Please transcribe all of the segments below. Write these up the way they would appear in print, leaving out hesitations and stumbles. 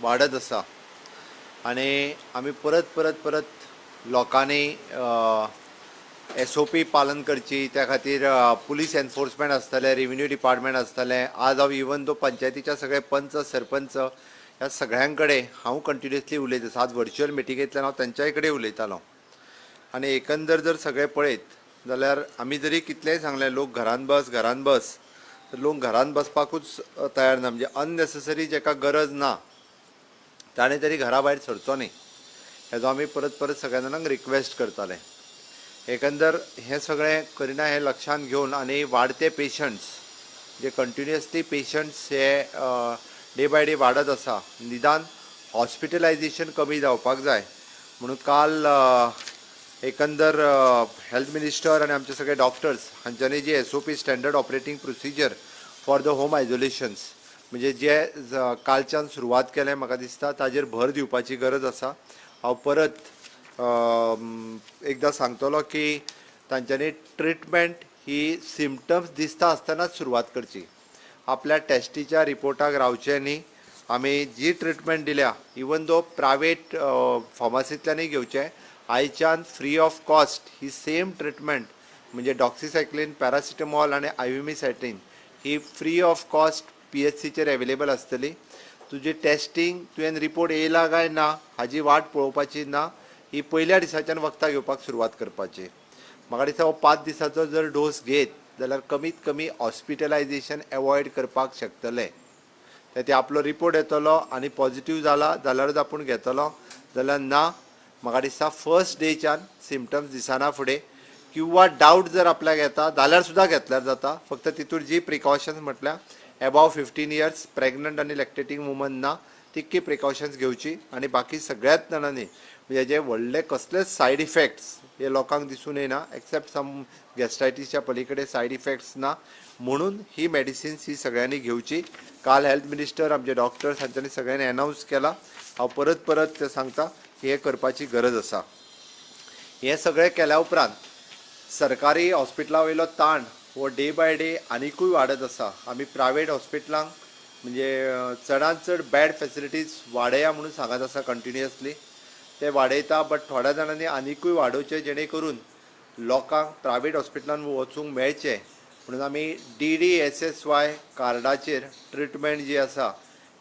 वाडत आसा आनी आमी परत परत परत लोकांनी एसओपी पालन करची. त्या खातीर पुलीस एनफोर्समेंट आसतलें, रेविन्यू डिपार्टमेंट आसतलें. आज हांव इवन दो पंचायतीच्या सगळे पंच, सरपंच ह्या सगळ्यां कडेन हांव कंटिन्युअसली उलयत आसा. आज वर्च्युअल मिटिंगेंतल्यान हांव तांच्याय कडेन उलयतालो. आनी एकंदर जर सगळें पळयत जाल्यार आमी जरी कितलेंय सांगलें, लोक घरान बस, घरान बस, तर लोक घरान बसपाकूच तयार ना. म्हणजे अननेसेसरी जेका गरज ना ताणें तरी घरा भायर सरचो न्ही, हेजो आमी परत परत सगळ्या जाणांक रिक्वेस्ट करताले. एकंदर हें सगळें करिना हें लक्षांत घेवन आनी वाडते पेशंट्स जे कंटिन्युअसली पेशंट्स हे डे बाय डे वाडत आसा, निदान हॉस्पिटलायझेशन कमी जावपाक जाय म्हणून काल एकंदर हेल्थ मिनिस्टर आनी आमचे सगळे डॉक्टर्स हांच्यांनी जी SOP, standard operating procedure for the home isolations, म्हणजे जे कालच्यान सुरवात केलें, म्हाका दिसता ताजेर भर दिवपाची गरज आसा. हांव परत एकदां सांगतलो की तांच्यांनी ट्रिटमेंट ही सिमटम्स दिसता आसतनाच सुरवात करची, आपल्या टेस्टीच्या रिपोर्टाक रावचें न्ही. आमी जी ट्रिटमेंट दिल्या, इवन दो प्रायवेट फार्मासींतल्यानूय घेवचें, आयच्यान free of cost he same treatment, म्हणजे डॉक्सिसायक्लीन, पॅरासिटामॉल आनी आयविमिसायटीन ही फ्री ऑफ कॉस्ट पीएचसीचेर एवेलेबल आसतली. तुजी टेस्टींग, तुवें रिपोर्ट येयला काय ना हाजी वाट पळोवपाची ना. ही पयल्या दिसाच्यान वखदां घेवपाक सुरवात करपाची. म्हाका दिसता हो 5 दिसाचो जर डोस घेत जाल्यार कमीत कमी हॉस्पिटलायझेशन एवॉयड करपाक शकतले. ते आपलो रिपोर्ट येतलो आनी पॉझिटीव जाला जाल्यारूच आपूण घेतलो, जाल्यार ना. म्हाका दिसता फर्स्ट डेच्यान सिमटम्स दिसना फुडें किंवा डावट जर आपल्याक येता जाल्यार सुद्दां घेतल्यार जाता. फक्त तितूर जी प्रिकॉशन्स म्हटल्यार एबाव 15 इयर्स, प्रेग्नंट आनी लॅक्टेटींग वुमन ना, तितकी प्रिकॉशन्स घेवची. आनी बाकी सगळ्याच जाणांनी, म्हणजे जे व्हडले कसलेच सायड इफेक्ट्स हे लोकांक दिसून येना, एक्सेप्ट सम गॅस्ट्रायटीसच्या पलीकडे सायड इफेक्ट्स ना, म्हणून ही मेडिसिन्स ही सगळ्यांनी घेवची. काल हेल्थ मिनिस्टर, आमचे डॉक्टर्स हांच्यांनी सगळ्यांनी अनावन्स केला. हांव परत परत ते सांगता की हें करपाची गरज आसा. हें सगळें केल्या उपरांत सरकारी हॉस्पिटला वयलो ताण हो डे बाय डे आनिकूय वाडत आसा. आमी प्रायवेट हॉस्पिटलांक म्हणजे चडांत चड बेड फेसिलिटीज वाडया म्हणून सांगत आसा. कंटिन्युअसली ते वाडयता, बट थोड्या जाणांनी आनिकूय वाडोवचे, जेणे करून लोकांक प्रायवेट हॉस्पिटलान वचूंक मेळचें म्हणून आमी डीडीएसएसवाय कार्डाचेर ट्रिटमेंट जी आसा,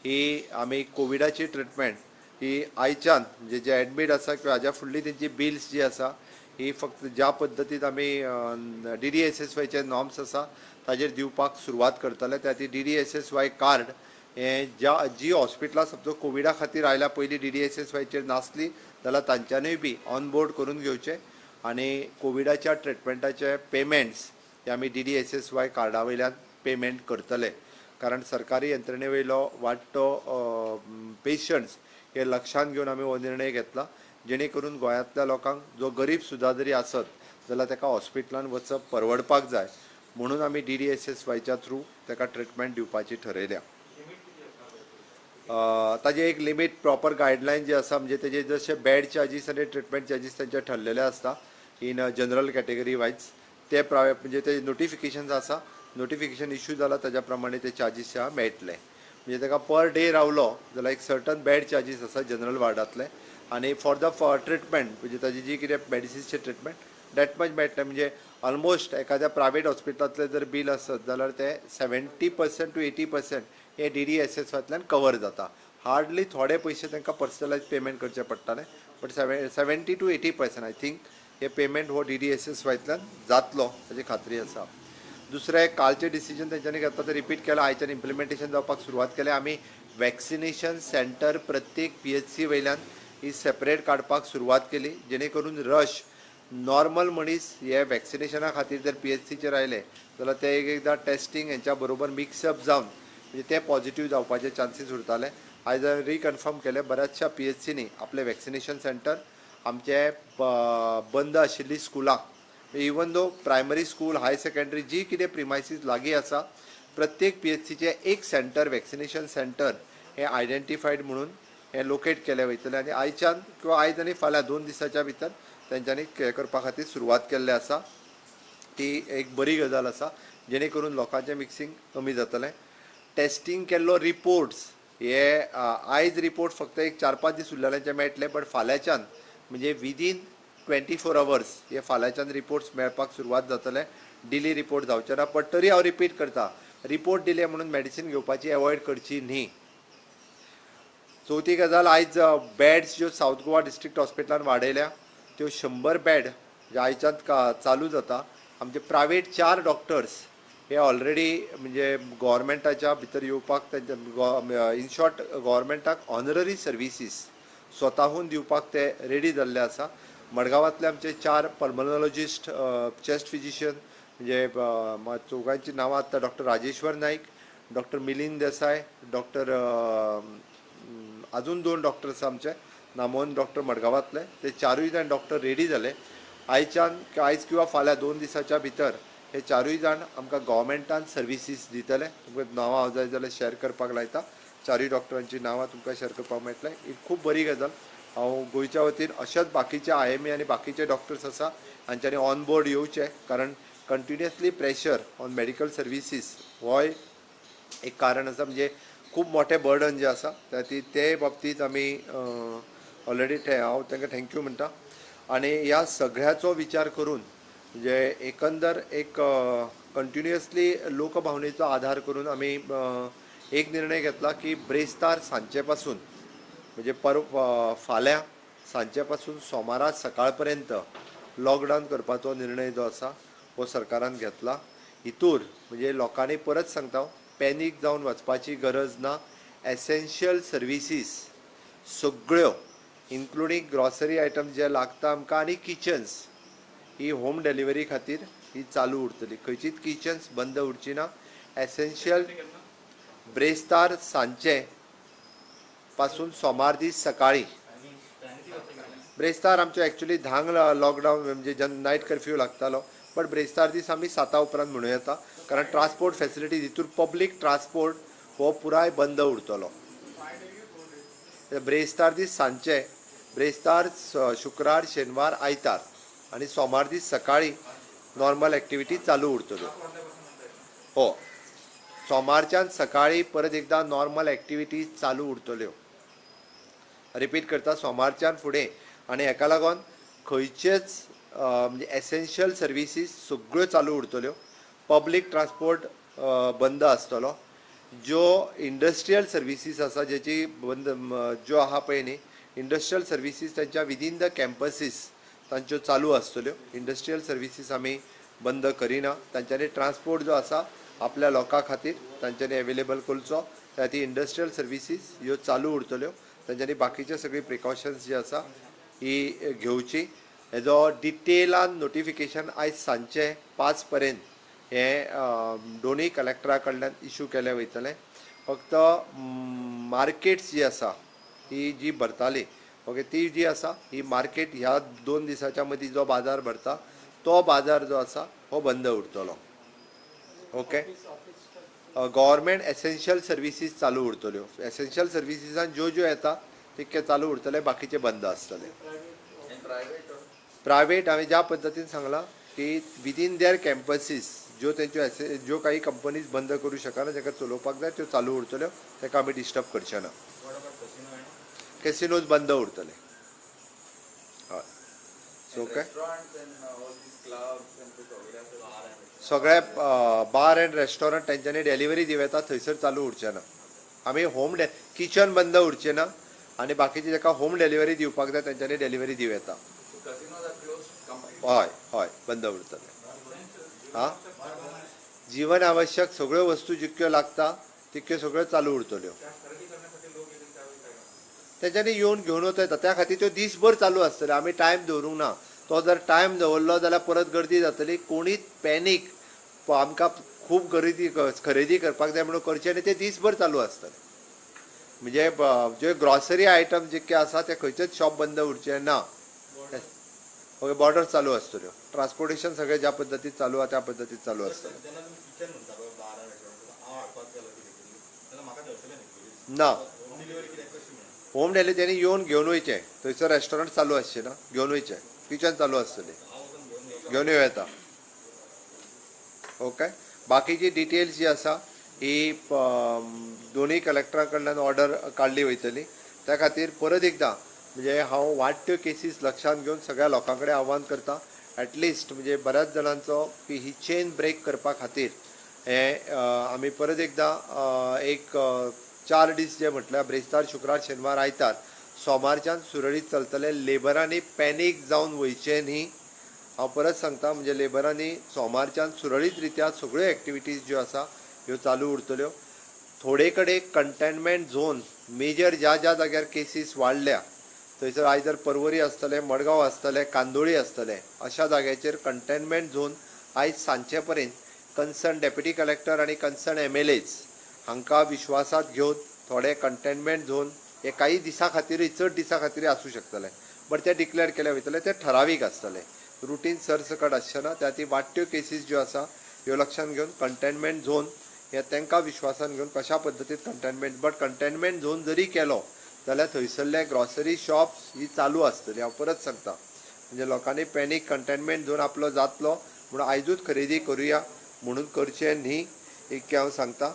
ही आमी कोविडाची ट्रिटमेंट ही आयच्यान, म्हणजे जे एडमीट आसा किंवा हाज्या फुडली तेंची बिल्स जी आसा, ही फक्त ज्या पद्दतीन आमी डीडीएसएसवायचे नॉर्म्स आसा ताजेर दिवपाक सुरवात करतले. त्या खातीर डीडीएसएसवाय कार्ड हें ज्या जी हॉस्पिटलां समजा कोविडा खातीर आयल्या, पयलीं डीडीएसएसवायचेर नासली जाल्यार तांच्यांनीय बी ऑन बोर्ड करून घेवचें आनी कोविडाच्या ट्रिटमेंटाचे पेमेंट्स हे आमी डीडीएसएसवाय कार्डा वयल्यान पेमेंट करतले. कारण सरकारी यंत्रणे वयलो वाडटो पेशंट्स हे लक्षांत घेवन आमी हो निर्णय घेतला, जेणे करून गोंयांतल्या लोकांक, जो गरीब सुद्दां जरी आसत जाल्यार ताका हॉस्पिटलान वचप परवडपाक जाय म्हणून आमी डीडीएसएसवायच्या थ्रू ताका ट्रिटमेंट दिवपाची ठरयल्या. ताजे एक लिमीट, प्रॉपर गायडलायन जे आसा, म्हणजे तेजे जशे बेड चार्जीस आनी ट्रिटमेंट चार्जीस तांचे ठरलेले आसता इन जनरल कॅटेगरी वायज, ते प्राय म्हणजे ते नोटिफिकेशन आसा. नोटिफिकेशन इश्यू जाला, ताज्या प्रमाणे ते चार्जीस मेळटले. म्हणजे ताका पर डे रावलो जाल्यार एक सर्टन बेड चार्जीस आसा जनरल वार्डांतले आनी फॉर the treatment, म्हणजे ताजी जी कितें मेडिसिन्सची ट्रिटमेंट, that much मेळटलें. म्हणजे ऑलमोस्ट एखाद्या प्रायवेट हॉस्पिटलांतलें जर बील आसत जाल्यार ते 70% to 80% हे डीडीएसएसांतल्यान कवर जाता. हार्डली थोडे पयशे तांकां पर्सनलायज पेमेंट करचे पडटाले, but 70 to 80% I think hey payment हो डीडीएसएस वायतल्यान जातलो ताची खात्री आसा. दुसरें, कालचें डिसिजन तेंच्यांनी घेतला तें रिपीट केलां. आयच्यान इम्प्लिमेंटेशन जावपाक सुरवात केल्या. आमी वॅक्सिनेशन सेंटर प्रत्येक पीएचसी वयल्यान ही सेपरेट काडपाक सुरवात केली, जेणे करून रश, नॉर्मल मनीस हे वॅक्सिनेशना खातीर जर पीएचसीचेर आयले जाल्यार ते एक एकदां टेस्टींग हेंच्या बरोबर मिक्सअप जावन, म्हणजे ते पॉझिटीव जावपाचे चान्सीस उरताले. आयज हांवें रिकन्फर्म केलें, बऱ्याचशा पीएचसीनी आपलें वॅक्सिनेशन सेंटर आमचे बंद आशिल्लीं स्कुलां, even though primary school, higher secondary, जी कितें प्रिमायसीस लागीं आसा, प्रत्येक पीएचसीचें एक सेंटर, वॅक्सिनेशन सेंटर हें आयडेंटिफायड म्हणून हें लोकेट केलें वयतलें. आनी आयच्यान किंवा आयज आनी फाल्यां 2 दिसाच्या भितर तेंच्यांनी हें करपा खातीर सुरवात केल्ली आसा. ती एक बरी गजाल आसा, जेणे करून लोकांचें मिक्सिंग कमी जातलें. टेस्टींग केल्लो रिपोर्ट्स हे हे आयज रिपोर्ट फक्त एक 4-5 दीस उरलेल्यांचे मेळटले, बट फाल्यांच्यान म्हणजे विदीन 24 अवर्स हे फाल्यांच्यान रिपोर्ट्स मेळपाक सुरवात जातले. डिले रिपोर्ट जावचे ना, बट तरी हांव रिपीट करता, रिपोर्ट डिले म्हणून मेडिसीन घेवपाची एवॉयड करची न्ही. चवथी गजाल, आयज बेड्स ज्यो सावथ गोवा डिस्ट्रिक्ट हॉस्पिटलान वाडयल्या त्यो 100 बेड जे आयच्यान चालू जाता. आमचे प्रायवेट 4 डॉक्टर्स हे ऑलरेडी म्हणजे गोवोरमेंटाच्या भितर येवपाक तेंच्या इन शॉर्ट गोवोरमेंटाक ऑनररी सर्विसीस स्वताहून दिवपाक ते रेडी जाल्ले आसा. मडगांवांतले आमचे 4 पल्मोनॉलॉजिस्ट, चेस्ट फिजिशियन म्हणजे चौगांची नांवां आतां doctor Rajeshwar Naik, doctor Milind Desai, doctor अजून 2 डॉक्टर आसा आमचे नामोन डॉक्टर मडगांवांतले, ते 4 जाण डॉक्टर रेडी जाले. आयच्यान आयज किंवा फाल्यां 2 दिसाच्या भितर हे 4 जाण आमकां गोवोरमेंटान सर्विसीस दितले. तुमकां नांवां हांव जाय जाल्यार शेअर करपाक लायता, 4 डॉक्टरांची नांवां तुमकां शेअर करपाक मेळटलें. ही खूब बरी गजाल. हांव गोंयच्या वतीन अशेंच बाकीचे IMA आनी बाकीचे डॉक्टर्स आसा हांच्यांनी ऑन बोर्ड येवचे, कारण continuously pressure on medical services होय एक कारण आसा. म्हणजे खूब मोठें बर्डन जें आसा ते बाबतींत आमी ऑलरेडी हांव तांकां thank you म्हणटा. आनी ह्या सगळ्याचो विचार करून म्हणजे एकंदर एक कंटिन्युअसली लोकभावनेचो आधार करून आमी एक निर्णय घेतला की ब्रेस्तार सांजचे पासून म्हणजे फाल्यां सांजचे पासून सोमारा सकाळ पर्यंत लॉकडावन करपाचो निर्णय जो आसा हो सरकारान घेतला. हितूर म्हणजे लोकांनी परत सांगता, पॅनीक जावन वचपाची गरज ना. एसेन्शियल सर्विसीस सगळ्यो इन्क्लुडींग ग्रॉसरी आयटम जे लागता आमकां आनी किचन्स ही होम डिलिव्हरी खातीर ही चालू उरतली. खंयचीच किचन्स बंद उरची ना. एसेन्शियल ब्रेस्तार सांजचे पासून सोमार दीस सकाळी, ब्रेस्तार आमचो एक्चुली 10 लॉकडावन म्हणजे जेन्ना नायट कर्फ्यू लागतालो, बट ब्रेस्तार दीस आमी 7 उपरांत म्हणूं येता, कारण ट्रान्सपोर्ट फेसिलिटीज हितूर पब्लीक ट्रान्सपोर्ट हो पुराय बंद उरतलो. ब्रेस्तार दीस सांजचे, ब्रेस्तार, शुक्रार, शेनवार, आयतार आनी सोमार दीस सकाळी नॉर्मल एक्टिविटी चालू उरतल्यो. हो, सोमारच्यान सकाळी परत एकदां नॉर्मल एक्टिविटीज चालू उरतल्यो. रिपीट करता, सोमारच्यान फुडें. आनी हेका लागून खंयचेच म्हणजे एसेन्शियल सर्विसीस सगळ्यो चालू उरतल्यो. पब्लीक ट्रान्सपोर्ट बंद आसतलो. ज्यो इंडस्ट्रियल सर्विसीस आसा जेची बंद ज्यो आहा पळय न्ही इंडस्ट्रियल सर्विसीस तांच्या विदीन the campuses तांच्यो चालू आसतल्यो. इंडस्ट्रियल सर्विसीस आमी बंद करिना. तांच्यांनी ट्रान्सपोर्ट जो आसा आपल्या लोकां खातीर तांच्यांनी एवेलेबल करचो. त्या खातीर इंडस्ट्रियल सर्विसीस ह्यो चालू उरतल्यो. तांच्यांनी बाकीचे सगळी प्रिकॉशन्स जी आसा ही घेवची. हेजो डिटेलान नोटिफिकेशन आयज सांजचे 5 पर्यंत हें दोनूय कलेक्टरा कडल्यान इशू केलें वयतलें. फक्त मार्केट्स जी आसा ही जी भरताली, ओके, ती जी आसा ही मार्केट ह्या 2 दिसाच्या मदीं जो बाजार भरता तो बाजार जो आसा हो बंद उरतलो. ओके, गव्हर्मेंट एसेन्शियल सर्विसीस चालू उरतल्यो. एसेन्शियल सर्विसीसान ज्यो ज्यो येता तितके चालू उरतले, बाकीचे बंद आसतले. प्रायवेट हांवें ज्या पद्दतीन सांगलां की विदीन there campuses ज्यो तेंच्यो ज्यो काही कंपनीज बंद करूं शकना, जाका चलोवपाक जाय त्यो चालू उरतल्यो, ताका आमी डिस्टर्ब करचे ना. कॅसिनोज बंद उरतले. हय, सो ओके, सगळे बार अँड रेस्टॉरंट तेंच्यांनी डिलिव्हरी दिवं येता, थंयसर चालू उरचे ना. आमी होम किचन बंद उरचें ना आनी बाकीचे जाका होम डिलिव्हरी दिवपाक जाय तेंच्यांनी डिलिव्हरी दिवं येता. हय हय, बंद उरतले. आं, जीवन आवश्यक सगळ्यो वस्तू जितक्यो लागता तितक्यो सगळ्यो चालू उरतल्यो. तेंच्यांनी येवन घेवन वता येता. त्या खातीर त्यो दीसभर चालू आसतल्यो. आमी टायम दवरूंक ना. तो जर टायम दवरलो जाल्यार परत गर्दी जातली. कोणीच पॅनीक आमकां खूब गर्दी खरेदी करपाक जाय म्हणून करचें आनी ते दीसभर चालू आसतले. म्हणजे जे ग्रॉसरी आयटम जितके आसा ते खंयचेच शॉप बंद उरचें ना. ओके, बॉर्डर चालू आसतल्यो. ट्रान्सपोर्टेशन सगळें ज्या पद्दतीन चालू आहा त्या पद्दतीन चालू आसतलें. ना, होम डिलिव्हरी तेणी येवन घेवन वयचें. थंयसर रेस्टॉरंट चालू आसचें ना, घेवन वयचें. किचन चालू आसतलें, घेवन येवं येता. ओके, बाकीची डिटेल्स जी आसा ही दोनूय कलेक्टरा कडल्यान ऑर्डर काडली वयतली. त्या खातीर परत एकदां म्हणजे हांव वाडट्यो केसीस लक्षांत घेवन सगळ्या लोकां कडेन आव्हान करता, एटलिस्ट म्हणजे बऱ्याच जाणांचो की ही चेन ब्रेक करपा खातीर हे आमी परत एकदां एक 4 दीस जे म्हटल्यार ब्रेस्तार, शुक्रार, शेनवार, आयतार, सोमारच्यान सुरळीत चलतले. लेबरांनी पॅनीक जावन वयचें न्ही, हांव परत सांगता. म्हणजे लेबरांनी सोमारच्यान सुरळीत रित्या सगळ्यो एक्टिविटीज ज्यो आसा ह्यो चालू उरतल्यो. थोडे कडेन कंटेनमेंट झोन मेजर ज्या ज्या जाग्यार केसीस वाडल्या थंयसर आयदर परवरी आसतलें, मडगांव आसतलें, कांदोळी आसतलें, अशा जाग्याचेर कंटेनमेंट झोन आयज सांजचे पर्यंत कन्सर्न डेप्युटी कलेक्टर आनी कन्सर्न MLAs हांकां विश्वासात घेवन थोडे कंटेनमेंट झोन हे काही दिसां खातीरय, चड दिसां खातीरय आसूं शकतले, बट ते डिक्लेअर केले वयतले, ते ठरावीक आसतले, रुटीन सरसकट आसचें ना. त्या खातीर वाडट्यो केसीस ज्यो आसा ह्यो लक्षांत घेवन कंटेनमेंट झोन हे तांकां विश्वासान घेवन कशा पद्दतीन कंटेनमेंट, बट कंटेनमेंट झोन जरी केलो जाल्यार थंयसरले ग्रॉसरी शॉप्स ही चालू आसतली. हांव परत सांगता, म्हणजे लोकांनी पॅनीक कंटेनमेंट झोन आपलो जातलो म्हणून आयजूच खरेदी करुया म्हणून करचें न्ही, इतकें हांव सांगता.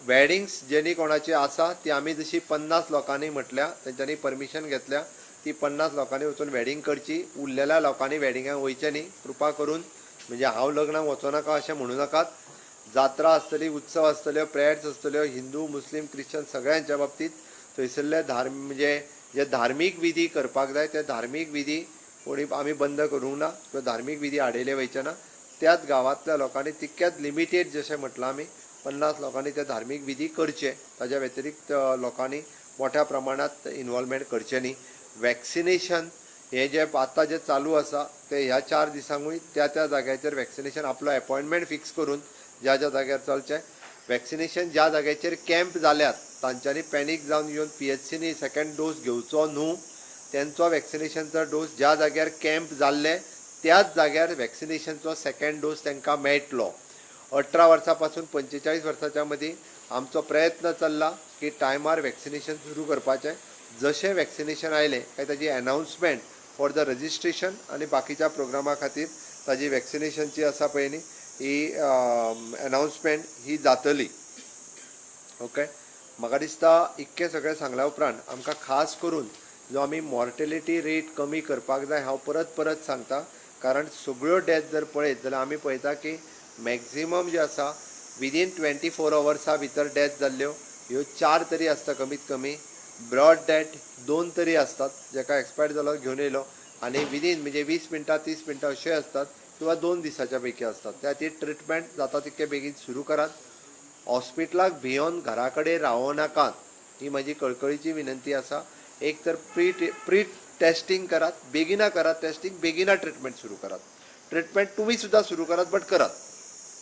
वेडिंग्स जेणी कोणाची आसा ती आमी जशी 50 लोकांनी म्हटल्या, तेंच्यांनी परमिशन घेतल्या, ती 50 लोकांनी वचून वेडिंग करची. उरलेल्या लोकांनी वेडिंगाक वयचें न्ही कृपा करून. म्हणजे हांव लग्नाक वचों नाका अशें म्हणूं नाकात. जात्रा आसतली, उत्सव आसतल्यो, प्रेयर्स आसतल्यो, हिंदू, मुस्लीम, क्रिश्चन सगळ्यांच्या बाबतींत थंयसरले म्हणजे जे धार्मीक विधी करपाक जाय ते धार्मीक विधी कोणी आमी बंद करूंक ना किंवा धार्मीक विधी आडयले वयचे ना. त्याच गांवांतल्या लोकांनी तितक्याच लिमिटेड जशें म्हटलां आमी 50 लोकांनी ते धार्मीक विधी करचे, ताज्या व्यतिरिक्त लोकांनी मोठ्या प्रमाणांत इनवॉल्वमेंट करचें न्ही. वॅक्सिनेशन हें जें आतां जें चालू आसा तें ह्या 4 दिसांकूय त्या त्या जाग्याचेर वॅक्सिनेशन आपलो एपॉयंटमेंट फिक्स करून ज्या ज्या जाग्यार चलचें. वॅक्सिनेशन ज्या जाग्याचेर कॅम्प जाल्यात तांच्यांनी पॅनीक जावन येवन PHCनी सेकंड डोस घेवचो न्हू. तेंचो वॅक्सिनेशनचो डोस ज्या जाग्यार कॅम्प जाल्ले त्याच जाग्यार वॅक्सिनेशनचो सेकंड डोस तांकां मेळटलो. 18 वर्सां पासून 45 वर्साच्या मदीं आमचो प्रयत्न चल्ला की टायमार वॅक्सिनेशन सुरू करपाचें. जशें वॅक्सिनेशन आयलें काय ताजी एनावन्समेंट फॉर the registration आनी बाकीच्या प्रोग्रामा खातीर ताजी वॅक्सिनेशनची आसा पळय न्ही ही एनावन्समेंट ही जातली. ओके, म्हाका दिसता इतकें सगळें सांगल्या उपरांत आमकां खास करून जो आमी मॉर्टेलिटी रेट कमी करपाक जाय, हांव परत परत सांगता, कारण सगळ्यो डेथ जर पळयत जाल्यार आमी पळयता की मॅक्झिमम जे आसा विदीन 24 अवर्सा भितर डेथ जाल्ल्यो ह्यो 4 तरी आसता कमीत कमी. ब्रॉड डेथ 2 तरी आसतात, जेका एक्सपायर जालो घेवन येयलो आनी विदीन म्हणजे 20 मिनटां 30 मिनटां अश्योय आसतात किंवा 2 दिसाच्या पैकी आसतात. त्या खातीर ट्रिटमेंट जाता तितके बेगीन सुरू करात. हॉस्पिटलाक भियोन घरा कडेन रावो नाकात, ही म्हजी कळकळीची विनंती आसा. एक तर प्री टेस्टिंग करात, बेगिना करात टेस्टिंग, बेगिना ट्रिटमेंट सुरू करात. ट्रिटमेंट तुमी सुद्दां सुरू करात, बट करात,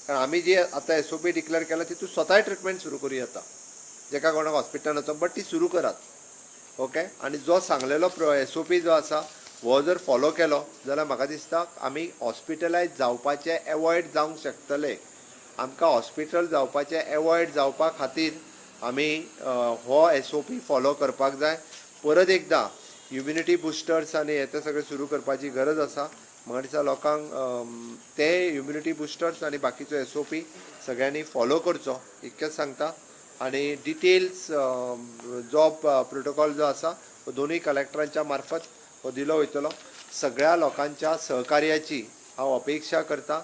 कारण आमी जी आतां SOP declare केला तितून स्वताय ट्रिटमेंट सुरू करूं येता, जेका कोणाक हॉस्पिटलान वचो, बट ती सुरू करात. ओके, आनी जो सांगलेलो SOP जो आसा हो जर फॉलो केलो जाल्यार म्हाका दिसता आमी हॉस्पिटलायज जावपाचें एवॉयड जावंक शकतले. आमकां हॉस्पिटल जावपाचें एवॉयड जावपा खातीर आमी हो SOP follow करपाक जाय. परत एकदां इम्युनिटी बुस्टर्स आनी हें तें सगळें सुरू करपाची गरज आसा. म्हाका दिसता लोकांक ते इम्युनिटी बुस्टर्स आनी बाकीचो SOP सगळ्यांनी फॉलो करचो इतकेंच सांगता. आनी डिटेल्स जो प्रोटोकॉल जो आसा हो दोनूय कलेक्टरांच्या मार्फत हो दिलो वयतलो. सगळ्या लोकांच्या सहकार्याची हांव अपेक्षा करता.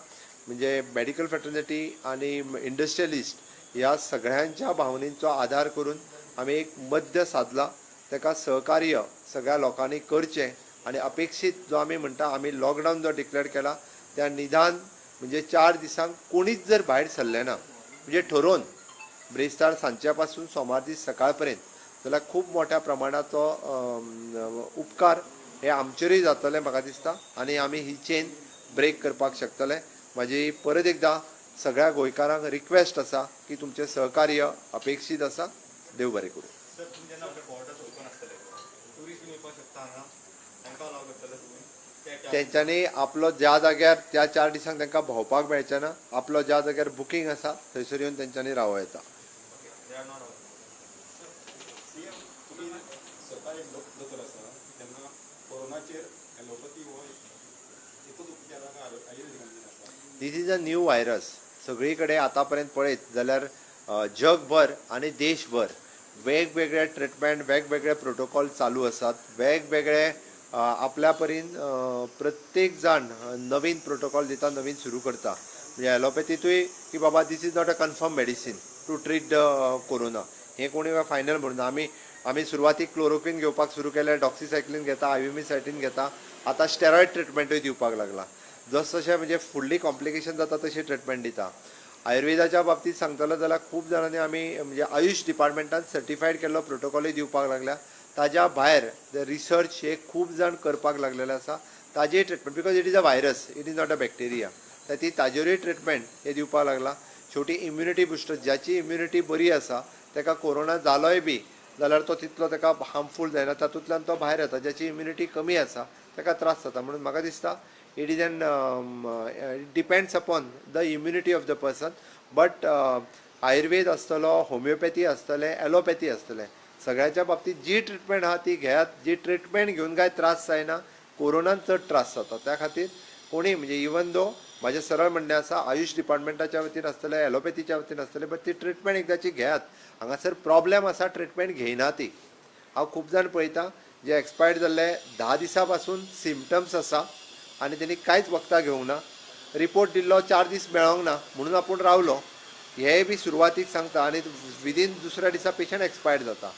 म्हणजे मेडिकल फ्रेटर्निटी आनी इंडस्ट्रियलिस्ट ह्या सगळ्यांच्या भावनेचो आदार करून आमी एक मध्य सादला, ताका सहकार्य सगळ्या लोकांनी करचें. आनी अपेक्षीत जो आमी म्हणटा आमी लॉकडावन जो डिक्लेअर केला त्या निदान म्हणजे 4 दिसांक कोणीच जर भायर सरले ना, म्हणजे ठरोवन ब्रेस्तार सांजच्या पासून सोमार दीस सकाळ पर्यंत, जाल्यार खूब मोठ्या प्रमाणाचो उपकार हे आमचेरूय जातले म्हाका दिसता आनी आमी ही चेन ब्रेक करपाक शकतले. म्हाजी परत एकदां सगळ्या गोंयकारांक रिक्वेस्ट आसा की तुमचें सहकार्य अपेक्षीत आसा. देव बरें करूं. सर, तुमी जेन्ना आपले बॉर्डर्स ओपन आसतले, टुरिस्ट बीन येवपाक शकता हांगा, तांकां अलाव करतले तुमी? तेंच्यांनी आपलो ज्या जाग्यार त्या 4 दिसांक तांकां भोंवपाक मेळचें ना, आपलो ज्या जाग्यार बुकींग आसा थंयसर येवन तेंच्यांनी रावं येता. सीएम, तुमी स्वता एक दोतोर आसा, तेन्ना कोरोनाचेर एलोपॅथी हो एकूच उपचार आयुर्वेदिकान आसा? This is a new virus. सगळी कडेन आतां पर्यंत पळयत जाल्यार जगभर आनी देशभर वेगवेगळे ट्रिटमेंट, वेगवेगळे प्रोटोकॉल चालू आसात. वेगवेगळे आपल्या परीन प्रत्येक जाण नवीन प्रोटोकॉल दिता, नवीन सुरू करता. म्हणजे एलोपॅथीतूय की बाबा this is not a confirm medicine to treat the corona, हें कोणी फायनल म्हणून आमी आमी सुरवातीक क्लोरोक्वीन घेवपाक सुरू केलें, डॉक्सिसायक्लीन घेता, आयविमिसायटीन घेता, आतां स्टेरॉयड ट्रिटमेंटूय दिवपाक लागला. जस जशें म्हणजे फुडली कॉम्प्लिकेशन जाता तशी ट्रिटमेंट दिता. आयुर्वेदाच्या बाबतींत सांगतलो जाल्यार खूब जाणांनी आमी म्हणजे आयुश डिपार्टमेंटान सर्टिफायड केल्लो प्रोटोकॉलूय दिवपाक लागल्या. ताज्या भायर रिसर्च हे खूब जाण करपाक लागलेले आसा ताजेय treatment, because it is a virus, it is not a bacteria, तर ती ताजेरूय ट्रिटमेंट हे दिवपाक लागला. शेवटी इम्युनिटी बुस्टर, ज्याची इम्युनिटी बरी आसा ताका कोरोना जालोय बी जाल्यार तो तितलो ताका हार्मफूल जायना, तातूंतल्यान तो भायर येता. ज्याची इम्युनिटी कमी आसा ताका त्रास जाता. म्हणून म्हाका दिसता it depends upon the immunity of the person. But Ayurveda आसतलो, होमिओपॅथी आसतलें, एलोपॅथी आसतलें, सगळ्याच्या बाबतींत जी ट्रिटमेंट आहा ती घेयात. जी ट्रिटमेंट घेवन काय त्रास जायना, कोरोनान चड त्रास जाता. त्या खातीर कोणी म्हणजे इवन दो म्हाजें सरळ म्हणणें आसा, आयुश डिपार्टमेंटाच्या वतीन आसतलें, एलोपॅथीच्या वतीन आसतलें, बट ती ट्रिटमेंट एकदाची घेयात. हांगासर प्रॉब्लेम आसा ट्रिटमेंट घेयना ती. हांव खूब जाण पळयतां जे एक्सपायर्ड जाल्ले 10 दिसां पासून सिमटम्स आसा आनी तेणी कांयच वखदां घेवंक ना, रिपोर्ट दिल्लो 4 दीस मेळोंक ना म्हणून आपूण रावलो, हेंय बी सुरवातीक सांगता आनी विदीन दुसऱ्या दिसा पेशंट एक्सपायर्ड जाता.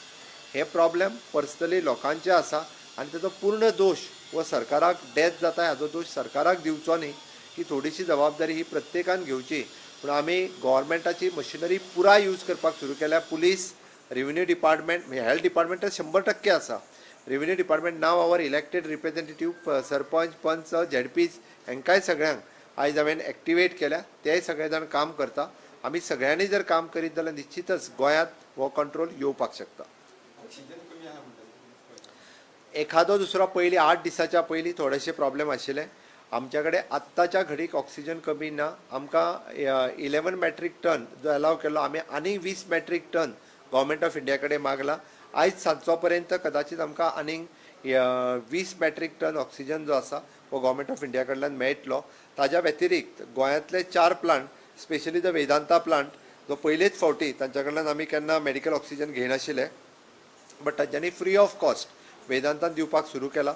हे प्रॉब्लेम पर्सनली लोकांचे आसा आनी तेजो पूर्ण दोश हो सरकाराक, डेथ जाता हाजो दोश सरकाराक दिवचो न्ही, की थोडीशी जबाबदारी ही प्रत्येकान घेवची. पूण आमी गोवोरमेंटाची मशिनरी पुराय यूज करपाक सुरू केल्या. पुलीस, रेव्हेन्यू डिपार्टमेंट, म्हणजे हेल्थ डिपार्टमेंट तर 100% आसा. Revenue department, now our elected representative, sarpanch, पंच, झेडपीज हांकांय सगळ्यांक आयज हांवें एक्टिवेट केल्या. तेय सगळे जाण काम करता. आमी सगळ्यांनी जर काम करीत जाल्यार निश्चितच गोंयांत हो कंट्रोल येवपाक शकता. ऑक्सिजन कमी आहा म्हणटा. एखादो दुसरो पयलीं 8 दिसाच्या पयलीं थोडेशे प्रॉब्लेम आशिल्ले. आमच्या कडेन आत्ताच्या घडीक ऑक्सिजन कमी ना. आमकां 11 मॅट्रीक टन जो एलाव केल्लो, आमी आनीक 20 metric ton government of India कडेन मागला. आयज सांजचो पर्यंत कदाचित आमकां आनीक 20 मॅट्रीक टन ऑक्सिजन जो आसा हो गव्हर्मेंट ऑफ इंडिया कडल्यान मेळटलो. ताज्या व्यतिरिक्त गोंयांतले 4 plant, specially the Vedanta plant, जो पयलेच फावटी तांच्या कडल्यान आमी केन्ना मेडिकल ऑक्सिजन घेयनाशिल्ले, बट तांच्यांनी फ्री ऑफ कॉस्ट वेदांतान दिवपाक सुरू केला.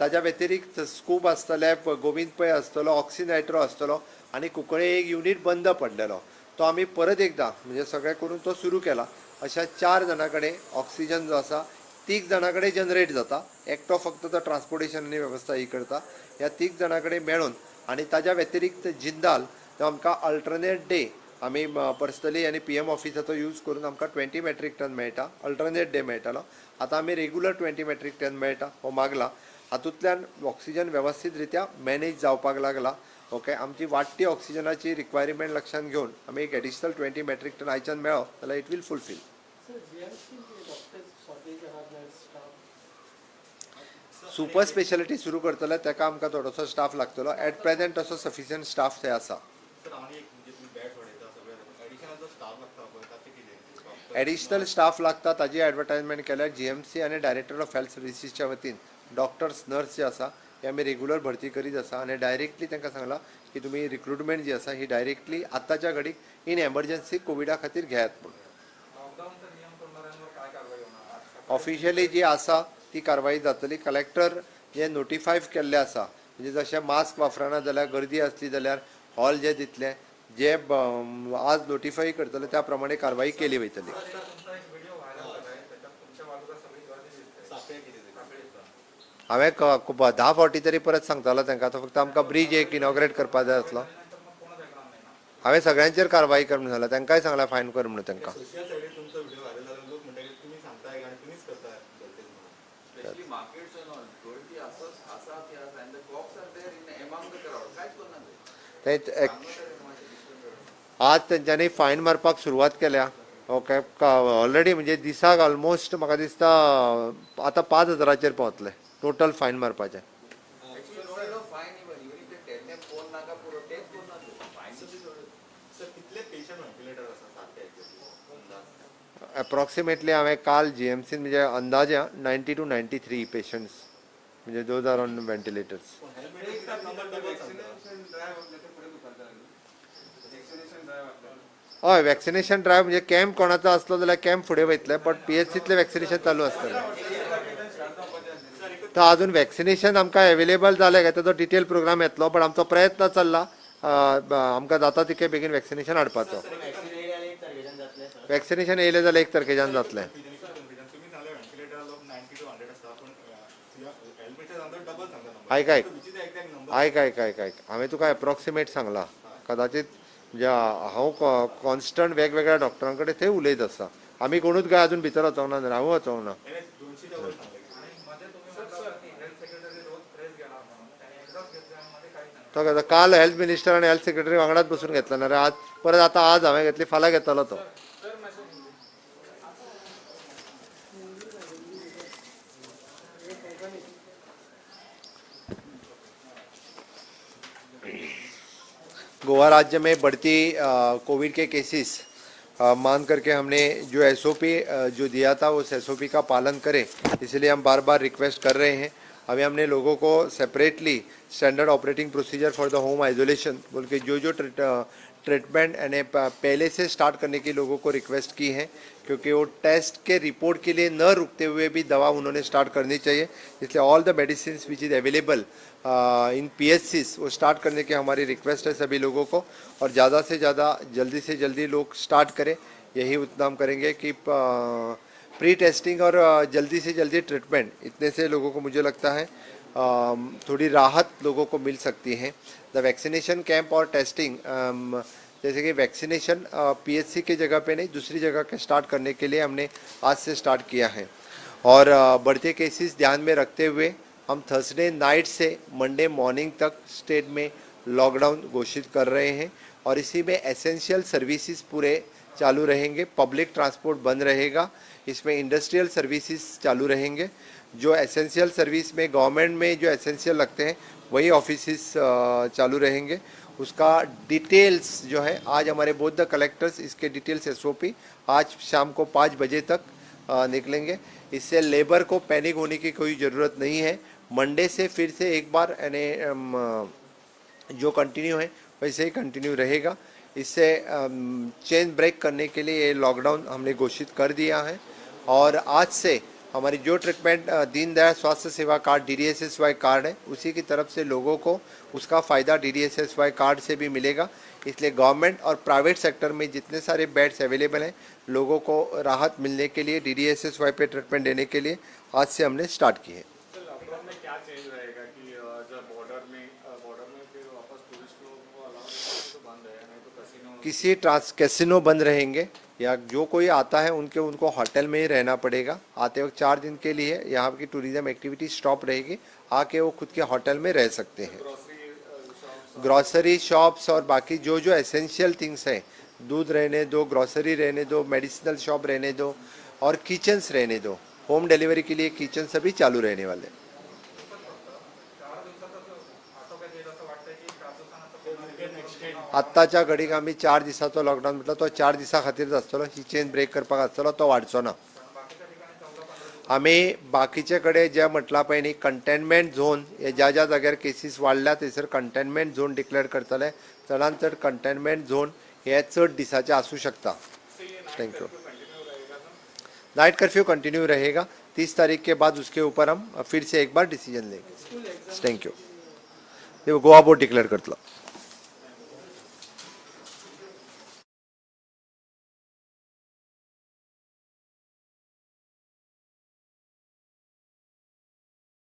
ताज्या व्यतिरिक्त स्कूब आसतले, गोविंद पै आसतलो, ऑक्सिनायट्रो आसतलो आनी कुंकळे एक युनीट बंद पडलेलो तो आमी परत एकदां म्हणजे सगळें करून तो सुरू केला. अशा 4 जाणां कडेन ऑक्सिजन जो आसा, तीग जाणां कडेन जनरेट जाता, एकटो फक्त तो ट्रान्सपोर्टेशन आनी वेवस्था ही करता. ह्या तीग जाणां कडेन मेळून आनी ताज्या व्यतिरिक्त जिंदाल तो आमकां अल्टरनेट डे आमी पर्सनली आनी पीएम ऑफिसाचो यूज करून आमकां 20 मॅट्रीक टन मेळटा, अल्टरनेट डे मेळटालो. आतां आमी रेगुलर 20 मॅट्रीक टन मेळटा हो मागला. हातूंतल्यान ऑक्सिजन वेवस्थीत रित्या मॅनेज जावपाक लागला. ओके, आमची वाडटी ऑक्सिजनाची रिक्वायरमेंट लक्षांत घेवन आमी एक एडिशनल 20 मॅट्रीक टन आयच्यान मेळ्ळो जाल्यार it will fulfil. Sir, GMC doctors shortage आहा, nurse staff. Super speciality सुरू करतले ताका आमकां थोडोसो स्टाफ लागतलो. एट प्रेझेंट तसो सफिशियंट स्टाफ थंय आसा. सर, आनी एक म्हणजे तुमी बेड वाडयता सगळें, एडिशनल जो स्टाफ लागता पळय ताचें कितें? एडिशनल स्टाफ लागता ताजी एडवर्टायजमेंट केल्यार जीएमसी आनी डायरेक्टर ऑफ हेल्थ सर्विसीसच्या वतीन डॉक्टर्स, नर्स जे आसा हे आमी रेगुलर भरती करीत आसा आनी डायरेक्टली तांकां सांगलां की तुमी रिक्रुटमेंट जी आसा ही डायरेक्टली आत्ताच्या घडीक इन एमर्जन्सी कोविडा खातीर घेयात म्हणून. लॉकडाऊनचा नियम तोडणाऱ्यांवर काय कारवाई होणार? आज ऑफिशियली जी आसा ती कारवाई जातली. कलेक्टर जे नोटिफाय केल्ले आसा, म्हणजे जशें मास्क वापरना जाल्यार, गर्दी आसली जाल्यार हॉल जे दितले, जे आज नोटिफाय करतले त्या प्रमाणे कारवाई केली वयतली. सर, तुमचा एक व्हिडिओ व्हायरल झाला आहे, त्याच्यात तुमच्या बाजूला सगळी गर्दी दिसते. सापळे कितें तरी. साखळीचा. हांवें 10 फावटी तरी परत सांगतालो तांकां, आतां फक्त आमकां ब्रीज एक इनॉग्रेट करपाक जाय आसलो. झाल्यानंतर मग कोणच ऐकणार नाही ना. हांवें सगळ्यांचेर कारवाई कर म्हणून सांगलां, तांकांय सांगलां फायन कर म्हणून तांकां. सोशल सायडीर तुमचो व्हिडिओ व्हायरल जालो, लोक म्हणटा की तुमी सांगताय आनी तुमीच करताय गलती म्हणून. स्पेशली मार्केट्स अँड ऑल गर्दी असत आसा ती आसा and the cops are there in among the crowd, कांयच करना ते. ते आज तेंच्यांनी फायन मारपाक सुरवात केल्या. ओके, ऑलरेडी म्हणजे दिसाक ऑलमोस्ट म्हाका दिसता आतां 5,000चेर पावतले टोटल फायन मारपाचे. Actually no fine, even even if they tell them phone नाका पुरो, तेच करना ते, फायन सोडून. सर, कितले पेशंट व्हेंटिलेटर आसा सारके एक्झॅक्टली अंदाज? एप्रॉक्सिमेटली हांवें काल जीएमसीन म्हणजे अंदाजे 90 टू 93 पेशंट्स, म्हणजे those are on ventilators. पूण हेल्मेट नंबर डबल सांगता. हय, वॅक्सिनेशन ड्रायव्ह म्हणजे कॅम्प कोणाचो आसलो जाल्यार कॅम्प फुडें वयतले, बट पीएचसींतलें वॅक्सिनेशन चालू आसतलें. तर अजून वॅक्सिनेशन आमकां एवेलेबल जालें काय ताचो डिटेल प्रोग्राम येतलो, बट आमचो प्रयत्न चल्ला आमकां जाता तितके बेगीन वॅक्सिनेशन हाडपाचो. वॅक्सिनेशन येयलें जाल्यार 1 तारखेच्यान जातलें. तुमी सांगले व्हेंटिलेटर लोक 90 to 100 आसता, पूण हेल्थ मिनिस्टर सांगता डबल सांगता नंबर. आयक आयक which is exact number? आयक आयक आयक आयक, हांवें तुका एप्रोक्सिमेट सांगला. कदाचित म्हणजे हांव कॉन्स्टंट वेगवेगळ्या डॉक्टरां कडेन थंय उलयत आसता. आमी कोणूच काय अजून भितर वचोंक ना, हांवूय वचोंक ना. 200च्या वयर सांगले. आणि मध्ये तुम्ही म्हटलं की हेल्थ सेक्रेटरी रोज प्रेस घेणार म्हणून, त्याने एकदाच घेतले आणि मध्ये काहीच नाही. तो काय काल हेल्थ मिनिस्टर आनी हेल्थ सेक्रेटरी वांगडाच बसून घेतला ना रे, आज परत आतां आज हांवें घेतली, फाल्यां घेतलो तो. गोवा राज्य में बढ़ती कोविड के केसेस मान करके हमने जो एसओपी जो दिया था उस एसओपी का पालन करें, इसलिए हम बार बार रिक्वेस्ट कर रहे हैं. अभी हमने लोगों को separately standard operating procedure for the home isolation बोल के जो जो ट्रीटमेंट यानी पहले से स्टार्ट करने की लोगों को रिक्वेस्ट की है, क्योंकि वो टेस्ट के रिपोर्ट के लिए न रुकते हुए भी दवा उन्होंने स्टार्ट करनी चाहिए. इसलिए all the medicine which is available in PHCs वो स्टार्ट करने की हमारी रिक्वेस्ट है सभी लोगों को, और ज़्यादा से ज़्यादा जल्दी से जल्दी लोग स्टार्ट करें. यही उतना हम करेंगे कि प्री टेस्टिंग और जल्दी से जल्दी ट्रीटमेंट, इतने से लोगों को मुझे लगता है थोड़ी राहत लोगों को मिल सकती है. The vaccination camp Aur testing, जैसे कि वैक्सीनेशन पीएचसी के जगह पे नहीं, दूसरी जगह के स्टार्ट करने के लिए हमने आज से स्टार्ट किया है. और बढ़ते केसेस ध्यान में रखते हुए हम थर्सडे नाइट से मंडे मॉर्निंग तक स्टेट में लॉकडाउन घोषित कर रहे हैं, और इसी में एसेंशियल सर्विसेज पूरे चालू रहेंगे, पब्लिक ट्रांसपोर्ट बंद रहेगा, इसमें इंडस्ट्रियल सर्विसेज चालू रहेंगे. जो एसेंशियल सर्विस में गवर्नमेंट में जो एसेंशियल लगते हैं वही ऑफिसेस चालू रहेंगे. उसका डिटेल्स जो है आज हमारे बोथ the collectors इसके डिटेल्स एसओपी आज शाम को 5 बजे तक निकलेंगे. इससे लेबर को पैनिक होने की कोई ज़रूरत नहीं है. मंडे से फिर से एक बार यानी जो कंटिन्यू है वैसे ही कंटिन्यू रहेगा. इससे चेन ब्रेक करने के लिए ये लॉकडाउन हमने घोषित कर दिया है. और आज से हमारी जो ट्रीटमेंट दीनदयाल स्वास्थ्य सेवा कार्ड DDSSY card है, उसी की तरफ से लोगों को उसका फ़ायदा DDSSY card से भी मिलेगा. इसलिए गवर्नमेंट और प्राइवेट सेक्टर में जितने सारे बेड्स अवेलेबल हैं, लोगों को राहत मिलने के लिए DDSSY पे ट्रीटमेंट देने के लिए आज से हमने स्टार्ट की है. सर, लॉकडाउन में क्या चेंज रहेगा कि जब बॉर्डर में फिर वापस टूरिस्ट लोगों को अलाउ तो बंद है, नहीं तो कैसीनो किसी ट्रांस कैसीनो बंद रहेंगे, या जो कोई आता है उनके उनको होटल में ही रहना पड़ेगा. आते वक्त 4 दिन के लिए यहाँ की टूरिज्म एक्टिविटी स्टॉप रहेगी, आके वो खुद के होटल में रह सकते हैं. ग्रॉसरी शॉप्स और बाकी जो जो एसेंशियल थिंग्स हैं, दूध रहने दो, ग्रॉसरी रहने दो, मेडिसिनल शॉप रहने दो और किचन्स रहने दो. होम डिलीवरी के लिए किचन सभी चालू रहने वाले हैं. 4 दिवसातच आटोक्यात येईल असं वाटतंय की 4 दिवसानंतर आत्ताच्या घडीक आमी 4 दिसाचो लॉकडावन म्हटलं, तो 4 दिसां खातीरच आसतलो. ही चेन ब्रेक करपाक आसतलो, तो वाडचो ना. आमी बाकीचे कडेन जे म्हटलां पळय न्ही, कंटेनमेंट झोन हे ज्या ज्या जाग्यार केसीस वाडल्या थंयसर कंटेनमेंट झोन डिक्लेअर करतले. चडान चड कंटेनमेंट झोन हे चड दिसाचे आसूं शकता. Thank you. Night curfew continue रहेगा. 30 तारीख के बाद उसके ऊपर हम फिर से एक बार डिसीजन लेंगे. Thank you. Goa board declare करतलो.